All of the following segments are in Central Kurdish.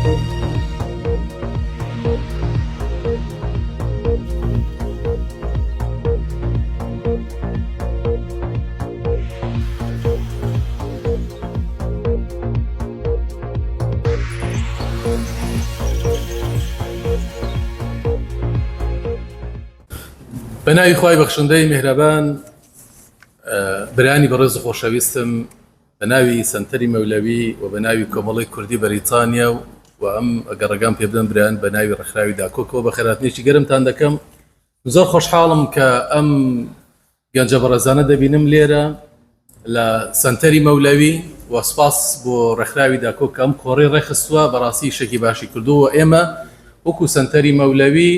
بە ناوی خوای بەخشندەی میهرەبان برایانی بەڕێز و خۆشەویستم بە ناوی سەنتەری مەولەوی و بە ناوی کۆمەڵی کوردی بەریتانیا و و ئەم گەڕەگام پێ بدەن برایان بە ناوی ڕێکخراوی داکۆکەوە بە خێراتنێکی گەرمتان دەکەم زۆر خۆشحاڵم کە ئەم گەنجە بەڕێزانە دەبینم لێرە لە سەنتەری مەولەوی و سپاس بۆ ڕێکخراوی داکۆک کە ئەم کۆڕی ڕێکخستووە بەڕاستی ئیشێکی باشی کردووە و ئێمە وەکو سەنتەری مەولەوی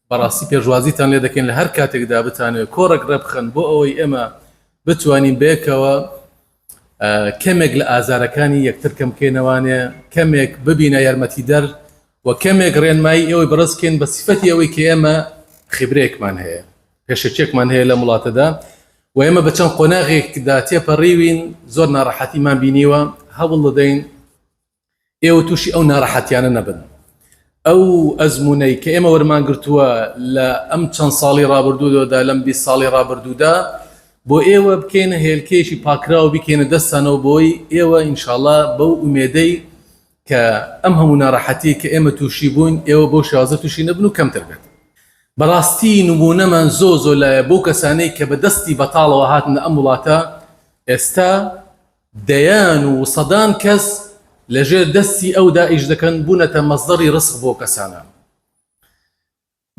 بەڕاستی پێشوازیتان لێ دەکەین لە هەر کاتێکدا بتانەوێت کۆڕێک ڕێبخەن بۆ ئەوەی ئێمە بتوانین بەیەکەوە کەمێک لە ئازارەکانی یەکتر کەم بکەینەوانێ کەمێک ببینە یارمەتیدەر و کەمێک ڕێنمایی ئێوەی بەڕێز بکەین بە سیفەتی ئەوەی کە ئێمە خیبرەیەکمان هەیە پێشەکیەکمان هەیە لەم وڵاتەدا و ئێمە بە چەند قۆناغێکدا تێپەڕیوین زۆر ناڕەحەتیمان بینیوە هەوڵ دەدەین ئێوە تووشی ئەو ناڕەحەتیانە نەبن ئەو ئەزمونەی کە ئێمە وەرمان گرتووە لە ئەم چەند ساڵی ڕابردوودا لەم 20 ساڵی ڕابردوودا بۆ ئێوە بکەینە هێلکەیەکی پاکراو بیکەینە دەستانەوە بۆی ئێوە ئینشاڵا بەو ئومێدەی کە ئەم هەموو ناڕەحەتی کە ئێمە تووشی بووین ئێوە بەو شێوازە تووشی نەبن و کەمتر بێت. بەڕاستی نموونەمان زۆ زۆ لایە بەو کەسانەی کە بە دەستی بەتاڵەوە هاتنە ئەم وڵاتە ئێستا دەیان و سەدان کەس لەژێر دەستی ئەودا ئیش دەکەن بوونەتە مەسدەڕی ڕزق بۆ کەسانە.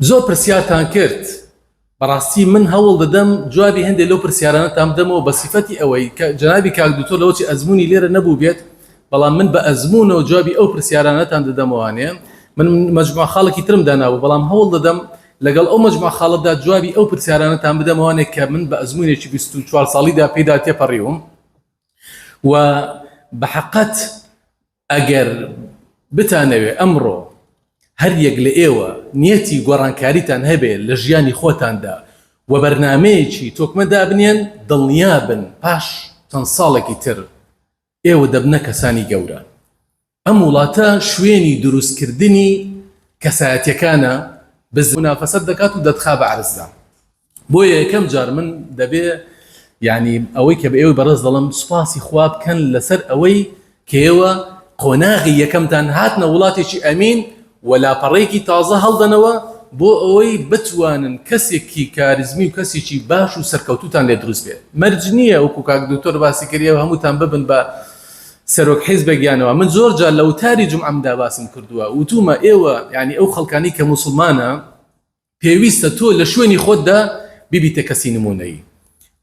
زۆر پرسیارتان کرد بەڕاستی من هەوڵ دەدەم جوابی هەندێک لەو پرسیارانەتان بدەمەوە بە سیفەتی ئەوەی کە جەنابی کاک دکتۆر لەوەچی ئەزموونی لێرە نەبوو بێت بەڵام من بە ئەزموونەوە جوابی ئەو پرسیارانەتان دەدەمەوانێ من مەجموعە خاڵێکی ترم دانابوو بەڵام هەوڵ دەدەم لەگەڵ ئەو مەجموعە خاڵەدا جوابی ئەو پرسیارانەتان بدەمەوانێ کە من بە ئەزموونێکی 24 ساڵیدا پێدا تێپەڕیوم و بە حەقەت ئەگەر بتانەوێ ئەمڕۆ هەر یەک لە ئێوە نیەتی گۆڕانکاریتان هەبێ لە ژیانی خۆتاندا و بەرنامەیەکی تۆکمە دابنێن، دڵنیابن پاش چەند ساڵێکی تر ئێوە دەبنە کەسانی گەورە. ئەم وڵاتە شوێنی دروستکردنی کەسایەتیەکانە، بز مونافەسەت دەکات و دەتخا بە عەرزدا. بۆیە یەکەم جار من دەبێ یعنی ئەوەی کە بە ئێوەی بەڕێز دەڵم سوپاسی خوا بکەن لەسەر ئەوەی کە ئێوە قۆناغی یەکەمتان هاتنە وڵاتێکی ئەمین و لاپەڕەیەکی تازە هەڵدەنەوە بۆ ئەوەی بتوانن کەسێکی کاریزمی و کەسێکی باش و سەرکەوتوتان لێ دروست بێت مەرج نییە وەکو کاک دکتۆر باسی کرد ئێوە هەمووتان ببن بە سەرۆک حیزبێک یانەوە من زۆر جار لە وتاری جومعەمدا باسم کردووە وتومە ئێوە یعنی ئەو خەڵکانی کە موسڵمانە پێویستە تۆ لە شوێنی خۆتدا ببیتە کەسی نمونەیی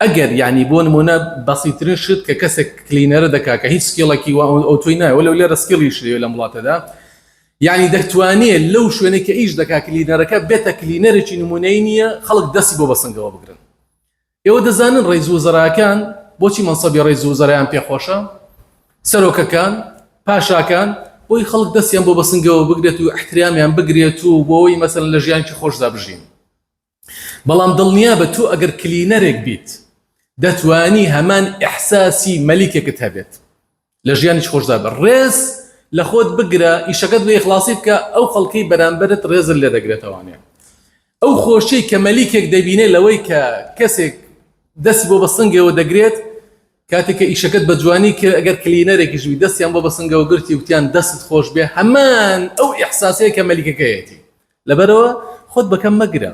ئەگەر یعنی بۆ نمونە بەسیترین شت کە کەسێک cleaner ە دەکا کە هیچ skill ێکی وا ئەو تۆی نایە وەلو لێرە skill یش لێ لەم وڵاتەدا یعنی دەتوانێت لەو شوێنێک کە ئیش دەکا cleaner ەکە بێتە cleaner ێکی نمونەی نییە خەڵک دەستی بۆ بەسنگەوە بگرن ئێوە دەزانن ڕەئیس وزەراکان بۆچی مەنسەبی ڕەئیس وزەرایان پێخۆشە؟ سەرۆکەکان، پاشاکان، بۆی خەڵک دەستیان بۆ بەسنگەوە بگرێت و ئیحترامیان بگرێت و بۆی مەسەلەن لە ژیانکی خۆشدا بژین. بەڵام دڵنیابە تۆ ئەگەر cleaner ێک بیت دەتوانی هەمان ئیحساسی مەلیکێکت هەبێت. لە ژیانیش خۆشدا بە ڕێز لە خۆت بگرە ئیشەکەت بە ئیخلاسی بکە ئەو خەڵکەی بەرامبەرت ڕێزت لێ دەگرێتەوانێ ئەو خۆشیەی کە مەلیکێک دەبینێ لەوەی کە کەسێک دەستی بۆ بەسنگەوە دەگرێت کاتێک کە ئیشەکەت بە جوانی کرد ئەگەر cleaner ێکیش بی دەستیان بۆ بەسنگەوە گرتی وتیان دەستت خۆش بێ هەمان ئەو ئیحساسەیە کە مەلیکەکەیەتی لەبەرەوە خۆت بەکەم مەگرە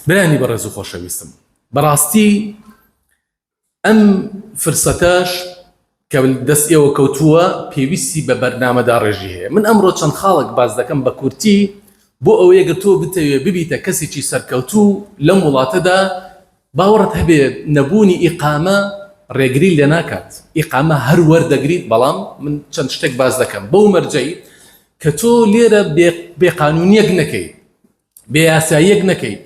برانی بەڕێز و خۆشەویستم بەڕاستی ئەم فرسەتەش کە دەست ئێوە کەوتووە پێویستی بە بەرنامەداڕێژی هەیە. من ئەمڕۆ چەند خاڵێک باس دەکەم بە کورتی بۆ ئەوەی گەر تۆ بتەوێ ببیتە کەسێکی سەرکەوتوو لەم وڵاتەدا باوەڕت هەبێ نەبوونی ئیقامە ڕێگری لێ ناکات ئیقامە هەر وەردەگریت بەڵام من چەند شتێک باس دەکەم بەو مەرجەی کە تۆ لێرە بێ قانونیەک نەکەی بێ یاساییەک نەکەی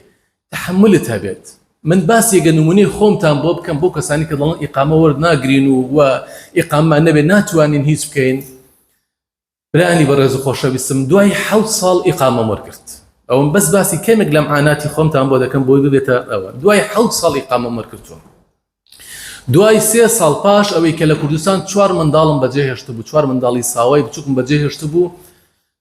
تەحەمولت هەبێت من باسی گە نمونەی خۆمتان بۆ بکەم بۆ کەسانی کە دەڵێن ئیقامە وەرناگرین و و ئیقاممان نەبێت ناتوانین هیچ بکەین برانی بەڕێز و خۆشەویستم دوای حەوت ساڵ ئیقامەم وەرگرت ئەوم بەس باسی کەمێک لەم عاناتی خۆمتان بۆ دەکەم بۆی ببێتە ئەوە دوای حەوت ساڵ ئیقامەم وەرگرتووە. دوای سێ ساڵ پاش ئەوەی کە لە کوردستان چوار منداڵم بەجێ هێشتبوو، چوار منداڵی ساوای بچووکم بەجێ هێشتبوو،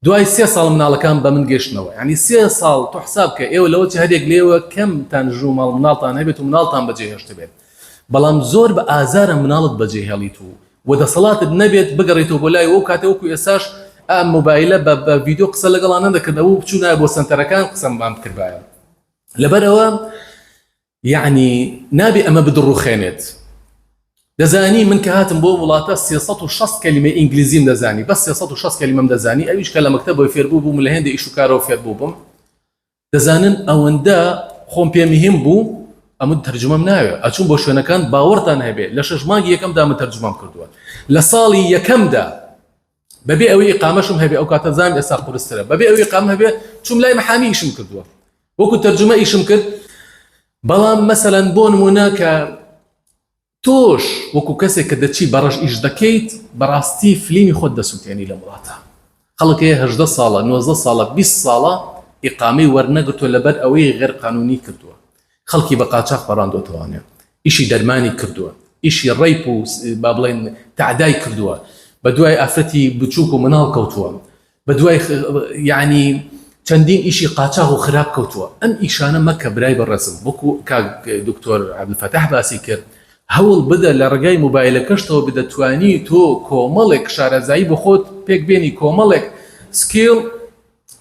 دوای سێ ساڵ مناڵەکان بە من گەشتنەوە. یانی سێ ساڵ تۆ حساب کە ئێوە لەوە چ هەرێک لێوە کەمتان ژن و ماڵ مناڵتان هەبێت و مناڵتان بەجێ هێشتبێت. بەڵام زۆر بە ئازارە مناڵت بەجێ هێڵیت و و دەسەڵاتت نەبێت بگەڕێیتەوە بۆ لای و ئەو کاتە وەکو ئێستاش ئەم مۆبایلە بە بە ڤیدیۆ قسە لەگەڵا نەدەکرد ئەوە بچوونایە بۆ سەنتەرەکان قسەمان بکردبایە. لەبەرئەوە یەعنی نابێ ئەمە بدڕوخێنێت. دەزانی من کە هاتم بۆ وڵاتە 360 کەلیمەی ئینگلیزیم دەزانی بەس 360 کەلیمەم دەزانی ئەویش کە لە مەکتەبەوە فێربوو بووم لە هێندە ئیش و کارەوە فێربوو بووم دەزانن ئەوەندە خۆم پێ مهم بوو ئەمن تەرجمەم ناوێ ئەچوم بۆ شوێنەکان باوەڕتان هەبێ لە شەش مانگی یەکەمدا من تەرجمەم کردووە لە ساڵی یەکەمدا بەبێ ئەوەی ئیقامەشم هەبێ ئەو کاتە زانم ئێستا قورسترە بەبێ ئەوەی ئیقامە هەبێ چوم لای محامی ئیشم کردووە وەکو تەرجمە ئیشم کرد بەڵام مەسەلەن بۆ نمونە کە تۆش وەکو کەسێک کە دەچی بەڕەش ئیش دەکەیت بەڕاستی فلیمی خۆت دەسووتێنی لەم وڵاتە خەڵک هەیە هەژدە ساڵە نۆزدە ساڵە بیست ساڵە ئیقامەی وەرنەگرتووە لەبەر ئەوەی غێر قانونی کردووە خەڵکی بە قاچاخ پەڕاندۆتەوانێ ئیشی دەرمانی کردووە ئیشی rape و با بڵێن تەعدای کردووە بە دوای ئافرەتی بچووک و مناڵ کەوتووە بە دوای یعنی چەندین ئیشی قاچاغ و خراپ کەوتووە ئەم ئیشانە مەکە برای بەڕێزم وەکو کاک دکتۆر عەبدولفەتاح باسی کرد هەوڵ بدە لە ڕێگای موبایلەکەشتەوە بدەتوانی تۆ کۆمەڵێک شارەزایی بۆ خۆت پێک بێنی کۆمەڵێک skill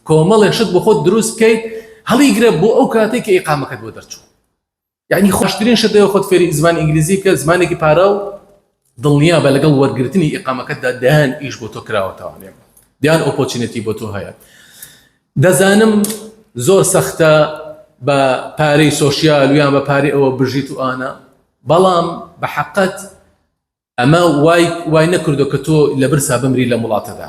کۆمەڵێک شت بۆ خۆت دروست بکەیت هەڵیگرە بۆ ئەو کاتێک کە ئیقامەکەت بۆ دەرچوو یعنی خۆشترین شت دەوێت خۆت فێری زمانی ئینگلیزی بکە زمانێکی پارە و دڵنیا بە لەگەڵ وەرگرتنی ئیقامەکەتدا دەیان ئیش بۆ تۆ کراوەتەوانێ دەیان opportunity بۆ تۆ هەیە دەزانم زۆر سەختە بە پارەی social و یان بە پارەی ئەوە بژیت و ئانە بەڵام بە حەقەت ئەمە وای وای نەکردو کە تۆ لە برسا بمری لەم وڵاتەدا.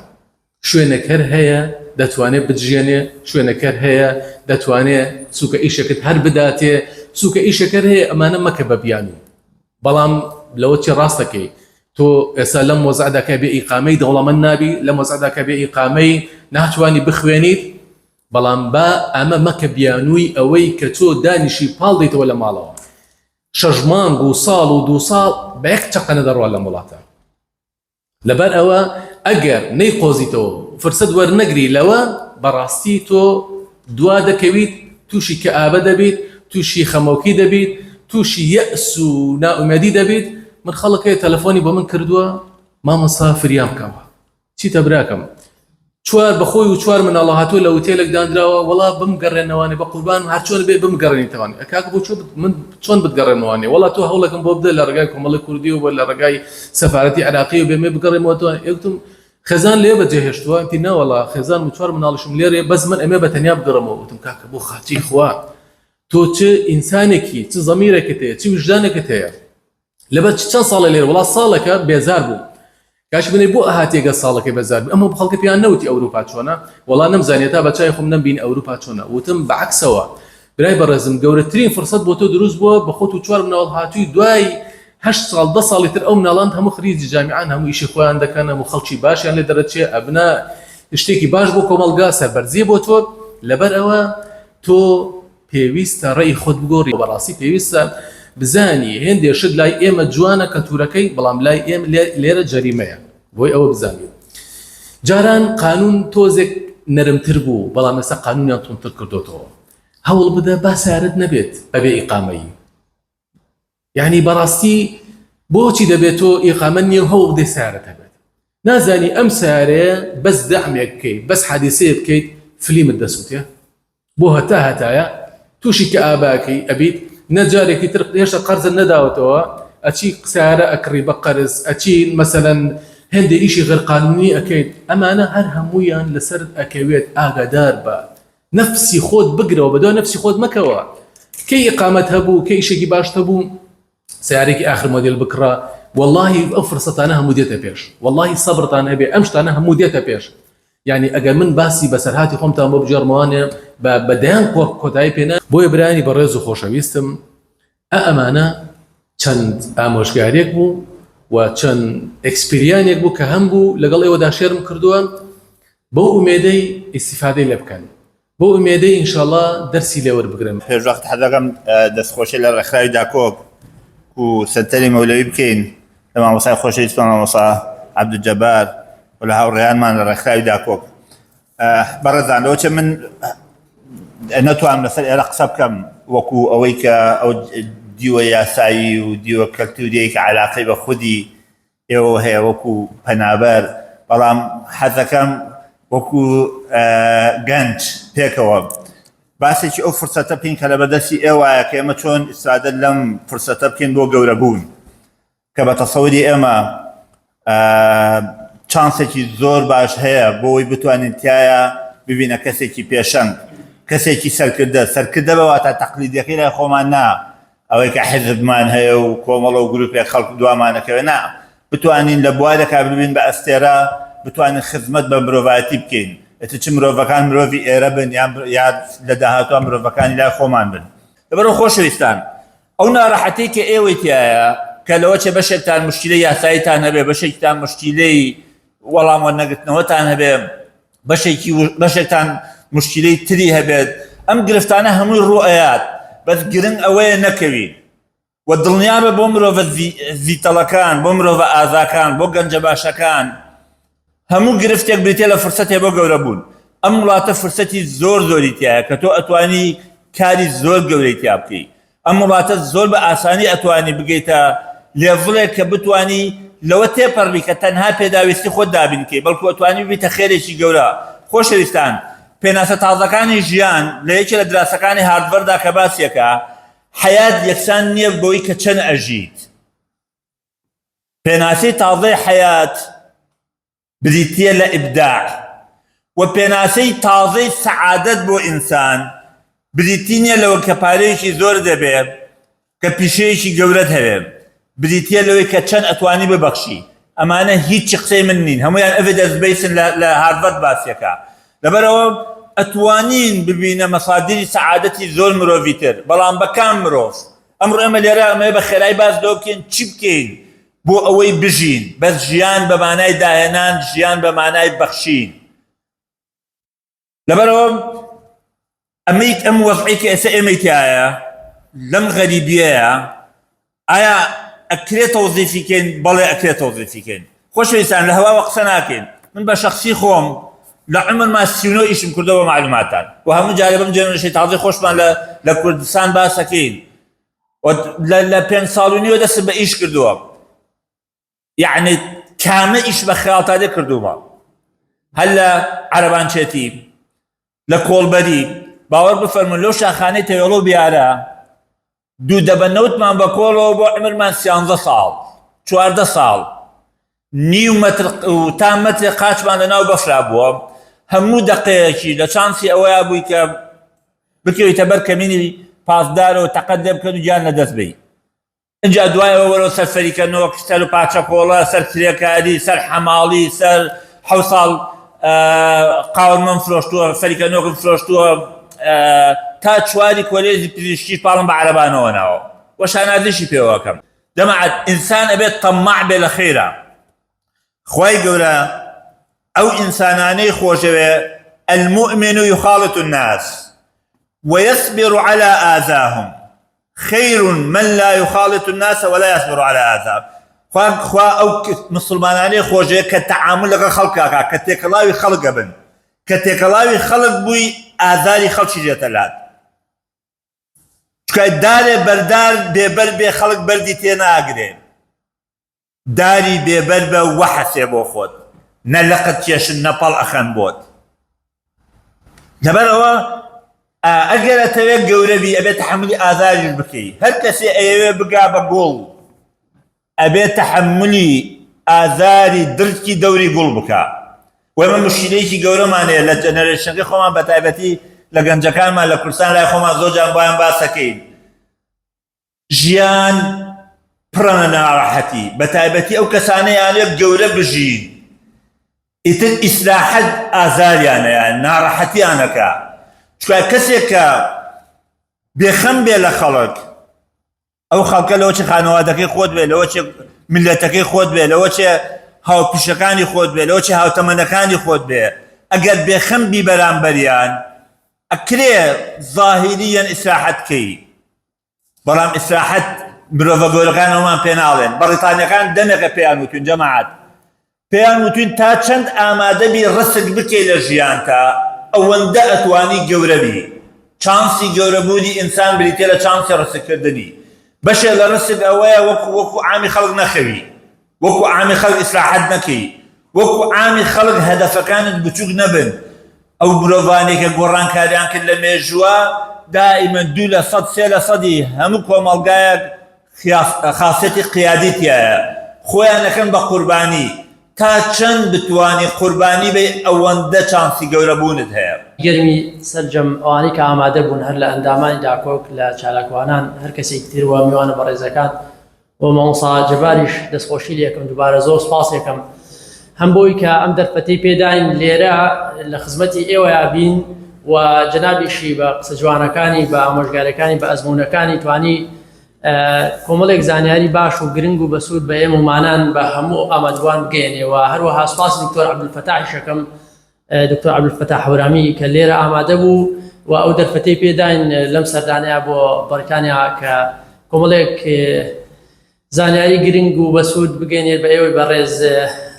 شوێنێک هەر هەیە دەتوانێ بتژێنێ، شوێنێک هەر هەیە دەتوانێ سوکە ئیشێکت هەر بداتێ، سوکە ئیشێک هەر هەیە ئەمانە مەکە بە بیانوو. بەڵام لەوە چی ڕاست دەکەی تۆ ئێستا لەم وەزعدا کە بێ ئیقامەی دەوڵەمەند نابی، لەم وەزعدا کە بێ ئیقامەی ناتوانی بخوێنیت، بەڵام با ئەمە مەکە بیانووی ئەوەی کە تۆ دانیشی پاڵ دەیتەوە لە ماڵەوە. شەش مانگ و ساڵ و دوو ساڵ بە یەک چەقە نەدەڕوا لەم وڵاتە لەبەر ئەوە ئەگەر نەیقۆزیتەوە فرسەت وەرنەگری لەوە بەڕاستی تۆ دوا دەکەویت تووشی کەئابە دەبیت تووشی خەمۆکی دەبیت تووشی یەئس و نائومێدی دەبیت من خەڵک هەیە تەلەفۆنی بۆ من کردووە مامۆستا فریام کەوە چیتە براکەم چوار بەخۆی و چوار مناڵە هاتووە لە وتێلێک دانراوە وەڵا بمگەڕێنەوانێ بە قوربانم هەر چۆن بێ بمگەڕێنیتەوانێ کاکە بۆ چۆ من چۆن بتگەڕێنەوانێ وەڵا تۆ هەوڵێکم بۆ بدە لە ڕێگای کۆمەڵی کوردی و لە ڕێگای سەفارەتی عێراقی و بێمێ بگەڕێمەوە تۆ یەکتم خێزان لێ بەجێ هێشتووە ئەنتی نەوەڵا خێزان و چوار مناڵیشم لێرێ بەس من ئەمێ بە تەنیا بگەڕێمەوە وتم کاکە بۆ خاتری خوا تۆ چ ئینسانێکی چ زەمیرێکت هەیە چ ویژدانێکت هەیە لەبەر چ چەند ساڵە لێرە وڵا ساڵەکە بێزار بوو کاش بنێ بۆ ئەهاتێگە ساڵەکەی بەزار بوو ئەمە خەڵکە پێیان نەوتی ئەوروپا چۆنە وڵا نەمزانێت تا بە چای خۆم نەمبین ئەوروپا چۆنە وتم بەعکسەوە برای بەڕێزم گەورەترین فرسەت بۆ تۆ دروست بووە بە خۆت و چوار مناڵ هاتووی دوای هەشت ساڵ دە ساڵی تر ئەو مناڵان هەموو خریجی جامیعان هەموو ئیشی خۆیان دەکەن هەموو خەڵکی باشیان لێ دەرەچێ ئەبنە شتێکی باش بۆ کۆمەڵگا سەربەرزیە بۆ تۆ لەبەر ئەوە تۆ پێویستە ڕێی خۆت بگۆڕی بەڕاستی پێویستە بزانی هێندێ شت لای ئێمە جوانە کەلتورەکەی بەڵام لای ئێمە لێرە جەریمەیە بۆی ئەوە بزانین جاران قانون تۆزێک نەرمتر بوو بەڵام ئێستا قانونیان توندتر کردۆتەوە هەوڵ بدە با سارت نەبێت بەبێ ئیقامەیی یعنی بەڕاستی بۆچی دەبێت تۆ ئیقامە نییە و هەوڵ بدەی سارت هەبێت نازانی ئەم سارەیە بەس دەعمێک بکەیت بەس حادیسەیە بکەیت فلیمت دەسووتێ بۆ هەتا هەتایە تووشی کەئاباکەی ئەبیت نە جارێکی تر هێشتا قەرزت نەداوەتەوە ئەچی سیارە ئەکڕی بە قەرز ئەچی مەسەلەن هێندێ ئیشی غەر قانونی ئەکەیت ئەمانە هەر هەموویان لەسەرت ئەکەوێت ئاگادار بە نەفسی خۆت بگرەوە بەدوای نەفسی خۆت مەکەوە کەی ئیقامەت هەبوو کەی ئیشێکی باشت هەبوو سیارێکی ئاخر مۆدێل بکڕە واللهی ئەو فرسەتانە هەموو دێتە پێش واللهی سەبرتان هەبێ ئەم شتانە هەموو دێتە پێش یعنی ئەگەر من باسی بەسەرهاتی خۆمتان بۆ بگێڕمەوانێ بە بە دەیان کۆڕ کۆتایی پێ بۆیە برایانی بەڕێز و خۆشەویستم ئە ئەمانە چەند ئامۆژگاریەک بوو و چەند experience ێک بوو کە هەم بوو لەگەڵ ئێوەدا share م کردووە بەو ئومێدەی ئیسیفادەی لێ بکەن بەو ئومێدەی ئینشەڵا دەرسی لێ وەربگرن. پێشوەخت حەزەکەم دەستخۆشی لە ڕێکخراوی داکۆک. و سەنتەری مەولەوی بکەین لە مامۆستای خۆشەویستمان مامۆستا عەبدولجەبار و لە هاوڕێیانمان لە ڕێکخراوی داکۆک. بەڕێزان لەوە چێ من نەتوانم لەسەر ئێرە قسە بکەم وەکو ئەوەی کە ئەو دیوە یاسایی و دیوە کەلتوریەی کە علاقەی بە خودی ئێوە هەیە وەکو پەنابەر، بەڵام حەزەکەم وەکو گەنج پێکەوە باسێکی ئەو فرسەتە بکەین کە لەبەردەستی ئێوایە کە ئێمە چۆن ئیسفادە لەم فرسەتە بکەین بۆ گەورەبوون کە بە تەسەوری ئێمە چانسێکی زۆر باش هەیە بۆی بتوانین تایە ببینە کەسێکی پێشەنگ کەسێکی سەرکردە سەرکردە بە واتا تەقلیدیەکەی لای خۆمان نا ئەوەی کە حیزبمان هەیە و کۆمەڵە و گروپێک خەڵک دوامانەکەوێ نا بتوانین لە بوارێکا ببین بە ئەستێرە بتوانین خزمەت بە مرۆڤایەتی بکەین ئیتر چ مرۆڤەکان مرۆڤی ئێرە بن یان یا لە داهاتوە مرۆڤەکانی لای خۆمان بن لەبەرئەوە خۆشەویستان ئەو ناڕەحەتی کە ئێوەی تایە کە لەوە چێ بەشێکتان مشکلەی یاساییتان هەبێ بەشێکتان مشکلەی وەڵام وەرنەگرتنەوەتان هەبێ بەشێکی بەشێکتان مشکلەی تری هەبێت ئەم گرفتانە هەمووی ڕوو ئەیات بەس گرنگ ئەوەیە نەکەوین و دڵنیابە بۆ مرۆڤە زیتەڵەکان بۆ مرۆڤە ئازاکان بۆ گەنجە باشەکان هەموو گرفتێک بریتە لە فرسەتێ بۆ گەورە بوون ئەم وڵاتە فرسەتی زۆر زۆری تایە کە تۆ ئەتوانی کاری زۆر گەورەی تیا بکەی ئەم وڵاتە زۆر بە ئاسانی ئەتوانی بگەیتە level ێک کە بتوانی لەوە تێپەڕبی کە تەنها پێداویستی خۆت دابین کەی بەڵکو ئەتوانی ببیتە خێرێکی گەورە خۆشەویستان پێناسە تازەکانی ژیان لە یەکێ لە دراسەکانی هاردڤەردا کە باسیەکە حەیات یەکسان نییە بەوەی کە چەند ئەژیت پێناسەی تازەی حەیات بریتییە لە ئیبداع و پێناسەی تازەی سەعادەت بۆ ئینسان بریتی نییە لەوە کە پارەیەکی زۆر دەبێ کە پیشەیەکی گەورەت هەبێ بریتییە لەوەی کە چەند ئەتوانی ببەخشی ئەمانە هیچ قسەی من نین هەمویان evidence based ن لە هارڤەرد باسیەکە لەبەرەوە ئەتوانین ببینە مەسادری سەعادەتی زۆر مرۆڤی تر بەڵام بە کام مرۆڤ ئەمڕۆ ئێمە لێرە ئەمەوێ بە خێرایی باس لەوە بکەین چی بکەین بۆ ئەوەی بژین، بەس ژیان بە مانای داهێنان، ژیان بە مانای بەخشین. لەبەرئەوە ئەمەی ئەم وەزعی کە ئێستا ئێمەی تایە لەم غەریبیەیە ئایا ئەکرێ تەوزیفی کەین؟ بەڵێ ئەکرێ تەوزیفی کەین. خۆشەویستان لە هەواوە قسە ناکەین. من بە شەخسی خۆم لە عومرما 39 ئیشم کردەوە بە معلوماتان و هەموو جارێ بەم generation ی تازەی خۆشمان لە کوردستان باسەکەین لە پێنج ساڵ و نیوە دەستم بە ئیش کردووە یعنی کامە ئیش بە خەیاڵتا دێ کردوومە هەر لە عەرەبانچێتی لە کۆڵبەری باوەڕ بفەرمون لەو شاخانەی تەوێڵە و بیارە دوو دەبە نەوتمان بە کۆڵەوە بۆ عمرمان سیانزە ساڵ 14 ساڵ نیو مەتر و تا مەترێ قاچمان لە ناو بەفرا بووە هەموو دەقەیەکی لە چانسی ئەوەیا بووی کە بکەویتە بەر کەمینی پاسدارەوە تەقەت لێ بکەن و گیان لەدەست بەی ئینجا دوایەوە وەرەوە سەر فەریکە نۆک سەر و پاچە کۆڵە سەر کرێکاری سەر حەماڵی سەر حەو ساڵ قاورمەم فرۆشتووە فەریکە نۆکم فرۆشتووە تا چواری کۆلێژی پزیشکی پاڵم بە عەرەبانەوە ناوە وە شانازیشی پێوەکەم جەماعەت ئینسان ئەبێت تەماع بێ لە خێرا خوای گەورە ئەو ئینسانانەی خۆشەوێ المؤمن يخالط الناس ويصبر على آذاهم خير من لا يخالط الناس ولا يصبر على آذاهم خوا خوا ئەو مسلمانانەی خۆشەوێ کە تەعامل لەگەڵ خەڵکاکا کە تێکەڵاوی خەڵک ئەبن کە تێکەڵاوی خەڵک بووی ئازاری خەڵکی دێتە لات چونکە دارێ بەردار بێبەر بێ خەڵک بەردی تێ ناگرێ داری بێبەر بە وەحەسێ بۆ خۆت نە لەقت کێشن نە پەڵ ئەخەن بۆت لەبەرەوە ئەگەر ئەتەوێت گەورە بی ئەبێت تەحەمولی ئازاریش بکەی هەر کەسێ ئەیەوێ بگا بە گوڵ ئەبێ تەحەمولی ئازاری دڕکی دەوری گوڵ بکا و ئێمە مشکیلەیەکی گەورەمان هەیە لە generation ەکەی خۆمان بە تایبەتی لە گەنجەکانمان لە کوردستان لای خۆمان زۆر جار بۆیان باسەکەین ژیان پڕە لە ناڕەحەتی بە تایبەتی ئەو کەسانەیانێ گەورە بژین ئیتر ئیسراحەت ئازاریانەیە ناڕەحەتیانەکە چونکە کەسێک کە بێخەم بێ لە خەڵک ئەو خەڵکە لەوە چ خانەوادەکەی خۆت بێ لەوە چ میللەتەکەی خۆت بێ لەوە چ هاوپیشەکانی خۆت بێ لەوە چ هاوتەمەنەکانی خۆت بێ ئەگەر بێخەم بی بەرامبەریان ئەکرێ ظاهریەن ئیسراحەت کەی بەڵام ئیسراحەت مرۆڤە گەورەکان ئەومان پێ ناڵێن. بەڕیتانیەکان دەمێکە پێیان وتوین جەماعەت پێیان وتوین تا چەند ئامادەبی ڕسک بکەی لە ژیانتا ئەوەندە ئەتوانی گەورە بی. چانسی گەورەبوونی ئینسان بریتیە لە چانسی ڕسککردنی. بەشێ لە ڕسک ئەوەیە وەکو وەکو عامی خەڵک نەخەوی. وەکو عامی خەڵک ئیسراحەت نەکەی. وەکو عامی خەڵک هەدەفەکانت بچوک نەبن. ئەو مرۆڤانەی کە گۆڕانکاریان کرد لە مێژووە دائیمەن 2% 3% هەموو کۆمەڵگایەک خاسیەتی قیادی تیایە خۆیان ئەکەن بە قوربانی تا چەند بتوانی قوربانی بی ئەوەندە چانسی گەورە بوونت هەیە. گەرمی سەرجەم ئەوانەی کە ئامادە بوون هەر لە ئەندامانی داکۆک لە چالاکوانان هەر کەسێکی تر و میوانە بەڕێزەکان و مامۆستا جەباریش دەستخۆشی لێکم دووبارە زۆر سپاسێکم هەم بۆی کە ئەم دەرفەتەی پێداین لێرە لە خزمەتی ئێوەیا بین و جەنابیشی بە قسە جوانەکانی بە ئامۆژگاریەکانی بە ئەزموونەکانی توانی کۆمەڵێک زانیاری باش و گرنگ و بەسوود بە ئێمەمانان بە هەموو ئامادوان بگەێنێ و هەروەها سپاسی دکتۆر عەبدولفەتاحیش ئەکەم دکتۆر عەبدولفەتاح هەورامی کە لێرە ئامادە بوو و ئەو دەرفەتەی پێداین لەم سەردانەیە بۆ بەریتانیا کە کۆمەڵێک زانیاری گرنگ و بەسوود بگەێنێت بە ئێوەی بەڕێز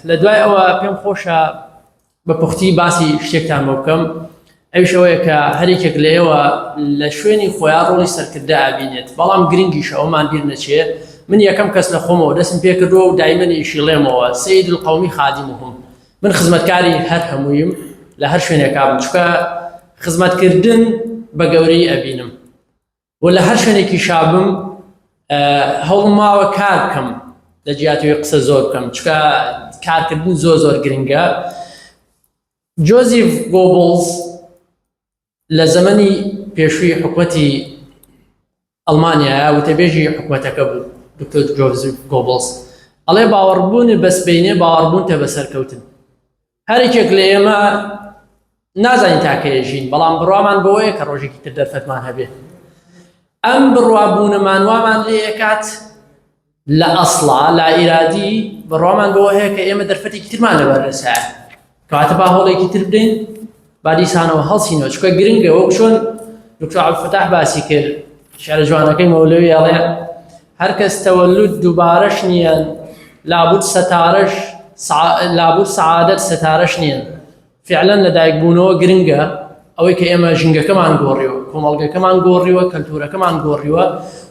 لە دوای ئەوە پێم خۆشە بە پوختی باسی شتێکتان بۆ بکەم ئەویش ئەوەیە کە هەرێکێک لە ئێوە لە شوێنی خۆیان ڕۆڵی سەرکردە ئەبینێت بەڵام گرنگیش ئەومان بیر نەچێ من یەکەم کەس لە خۆمەوە دەستم پێکردووە و دایمەن ئیشیڵێمەوە سید القومی خادمهم من خزمەتکاری هەر هەموویم لە هەر شوێنێکا بم چونکە خزمەتکردن بە گەورەی ئەبینم و لە هەر شوێنێکی شابم هەوڵم ماوە کار بکەم لە جیاتەوەی قسە زۆر بکەم چونکە کارکردن زۆر زۆر گرنگە جۆزیف گۆبڵز لە زەمەنی پێشووی حکومەتی ئەڵمانیایە وتەبێژی حکومەتەکە بوو دکتۆر جۆزیف گۆبڵز ئەڵێ باوەڕبوون بە سبەینێ باوەڕبوونتە بە سەرکەوتن هەرێکێک لە ئێمە نازانین تاکەیە ژین بەڵام بڕوامان بەوەیە کە ڕۆژێکی تر دەرفەتمان هەبێ ئەم بڕوابوونەمان وامان لێ ئەکات لە ئەسڵا لا ئیرادی بڕوامان بەوە هەیە کە ئێمە دەرفەتێکی ترمان لەبەردەستایە کەواتە با هەوڵێکی تر بدەین با دیسانەوە هەڵسینەوە چونکە گرنگە وەک چۆن دکتۆر عەبدولفەتاح باسی کرد شعرە جوانەکەی مەولەوی ئەڵێ هەر کەس تەوەلود دووبارەش نییە لابود ستارەش لابود سەعادەت ستارەش نییە فعلەن لەدایکبوونەوە گرنگە، ئەوەی کە ئێمە ژینگەکەمان گۆڕیوە، کۆمەڵگەکەمان گۆڕیوە، کەلتوورەکەمان گۆڕیوە،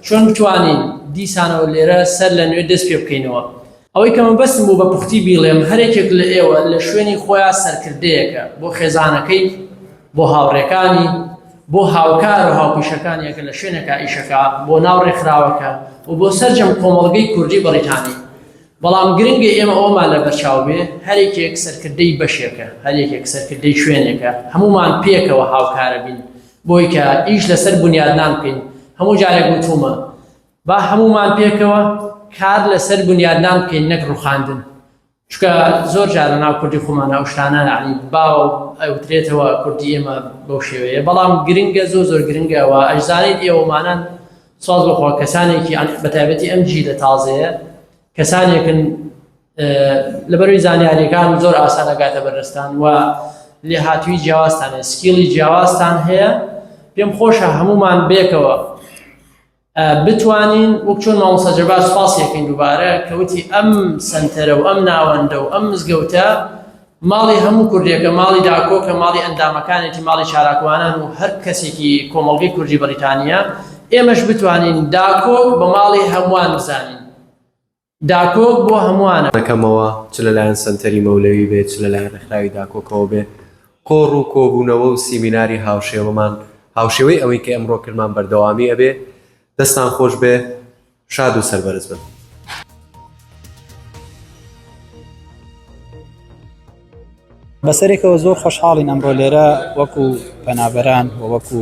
چۆن بتوانین دیسانەوە لێرە سەر لە نوێ دەست پێ بکەینەوە. ئەوەی کە مەبەستم بوو بە پوختی بیڵێم، هەرێکێک لە ئێوە لە شوێنی خۆیا سەرکردەیەکە بۆ خێزانەکەی، بۆ هاوڕێکانی، بۆ هاوکار و هاوپیشەکانی ئەگەر لە شوێنێکا ئیشەکا، بۆ ناو ڕێکخراوەکە و بۆ سەرجەم کۆمەڵگەی کوردی بەڕیتانی. بەڵام گرنگە ئێمە ئەوەمان لەبەرچاو بێ هەریەکێک سەرکردەی بەشێکە، هەریەکێک سەرکردەی شوێنێکە، هەموومان پێکەوە هاوکارە بین بۆی کە ئیش لەسەر بونیادنان بکەین، هەموو جارێک وتوومە با هەموومان پێکەوە کار لەسەر بونیادنان بکەین نەک ڕوخاندن، چونکە زۆر جار لەناو کوردی خۆمانە ئەو شتانە یانی باوە و ئەوترێتەوە کوردی ئێمە بەو شێوەیە، بەڵام گرنگە زۆر زۆر گرنگە و ئەشزانیت ئێوەمانان سوپاس بۆ خوا کەسانێکی بەتایبەتی ئەم جیلە تازەیە کەسانێکن لەبەروی زانیاریەکان زۆر ئاسان ئەگاتە بەردەستان و لێهاتووی جیاوازتان هەیە skill ی جیاوازتان هەیە پێم خۆشە هەمومان بێکەوە بتوانین وەک چۆن مامۆستا جەبار سوپاسیەکەین دووبارە کەوتی ئەم سەنتەرە و ئەم ناوەندە و ئەم مزگەوتە ماڵی هەموو کوردێکە، ماڵی داکۆکە، ماڵی ئەندامەکانێتی، ماڵی چالاکوانان و هەر کەسێکی کۆمەڵگەی کوردی بەڕیتانییە، ئێمەش بتوانین داکۆک بە ماڵی هەمووان بزانین. داکۆک بۆ هەمووانە. دەکەمەوە، چ لەلایەن سەنتەری مەولەوی بێ، چ لەلایەن ڕێکخراوی داکۆکەوە بێ، کۆڕ و کۆبوونەوە و سیمیناری هاوشێوەمان، هاوشێوەی ئەوەی کە ئەمڕۆ کردمان بەردەوامی ئەبێ. دەستان خۆش بێ. شاد و سەربەرز بن. بەسەرێکەوە زۆر خۆشحاڵین ئەمڕۆ لێرە وەکو پەنابەران و وەکو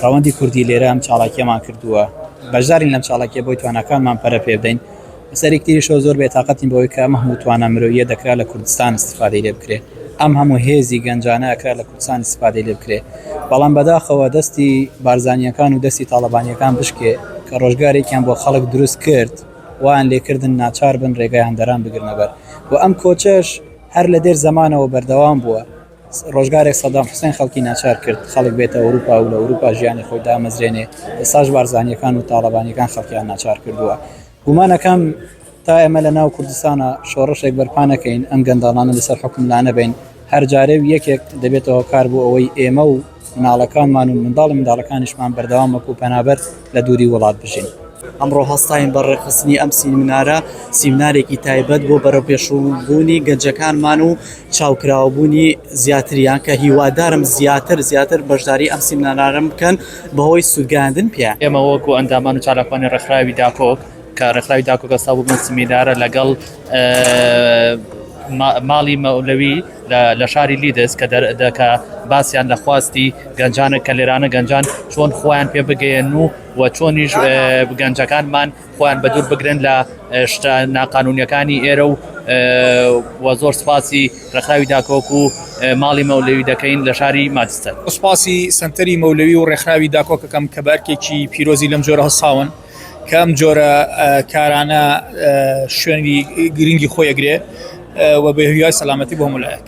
ڕەوەندی کوردی لێرە ئەم چاڵاکیەمان کردووە بەشدارین لەم چاڵاکیە بۆی تواناکانمان پەرە پێ بدەین بەسەرێک تریشەوە زۆر بێتاقەتین بەوەی کە ئەم هەموو توانا مرۆییە دەکرا لە کوردستان استفادەی لێ بکرێ ئەم هەموو هێزی گەنجانە ئەکرا لە کوردستان استفادەی لێ بکرێ بەڵام بەداخەوە دەستی بارزانیەکان و دەستی تاڵەبانیەکان بشکێ کە ڕۆژگارێکیان بۆ خەڵک دروست کرد وایان لێکردن ناچار بن ڕێگای هەندەران بگرنە بەر و ئەم کۆچەش هەر لە دێر زەمانەوە بەردەوام بووە. ڕۆژگارێک سەدام حوسێن خەڵکی ناچار کرد خەڵک بێتە ئەوروپا و لە ئەوروپا ژیانی خۆی دامەزرێنێ، ئێستاش بارزانییەکان و تاڵەبانییەکان خەڵکیان ناچار کردووە. گومانەکەم تا ئێمە لە ناو کوردستانا شۆڕشێک بەرپا نەکەین، ئەم گەندەڵانە لەسەر حوکم لانەبەین، هەر جارێ و یەکێک دەبێتە هۆکار بۆ ئەوەی ئێمە و مناڵەکانمان و منداڵی منداڵەکانیشمان بەردەوام وەکو پەنابەر لە دووری وڵات بژین. ئەمڕۆ هەستاین بە ڕێکخستنی ئەم سیمینارە، سیمینارێکی تایبەت بۆ بەرەوپێشبوونی گەنجەکانمان و چاوکراوەبوونی زیاتریان کە هیوادارم زیاتر زیاتر بەشداری ئەم سیمینارانە بکەن بەهۆی سوودگەیاندن پێیان. ئێمە وەکو ئەندامان و چالاکوانی ڕێکخراوی داکۆک کە ڕێکخراوی داکۆک ئێستا بوو بەم سیمینارە لەگەڵ ماڵی مەولەوی لە شاری لیدز کە دەکە باسیان لە خواستی گەنجانە کە لێرانە گەنجان چۆن خۆیان پێ بگەیەن و و چۆنیش گەنجەکانمان خۆیان بە دوور بگرن لە شتە ناقانونیەکانی ئێرە و و زۆر سپاسی ڕێکخراوی داکۆک و ماڵی مەولەوی دەکەین لە شاری ماجستەر. سپاسی سەنتەری مەولەوی و ڕێکخراوی داکۆکەکەم کە بە ئەرکێکی پیرۆزی لەم جۆرە هەڵساون کە ئەم جۆرە کارانە شوێنی گرنگی خۆی ئەگرێ و بە هیوای سەلامەتی بۆ هەموو لایەک.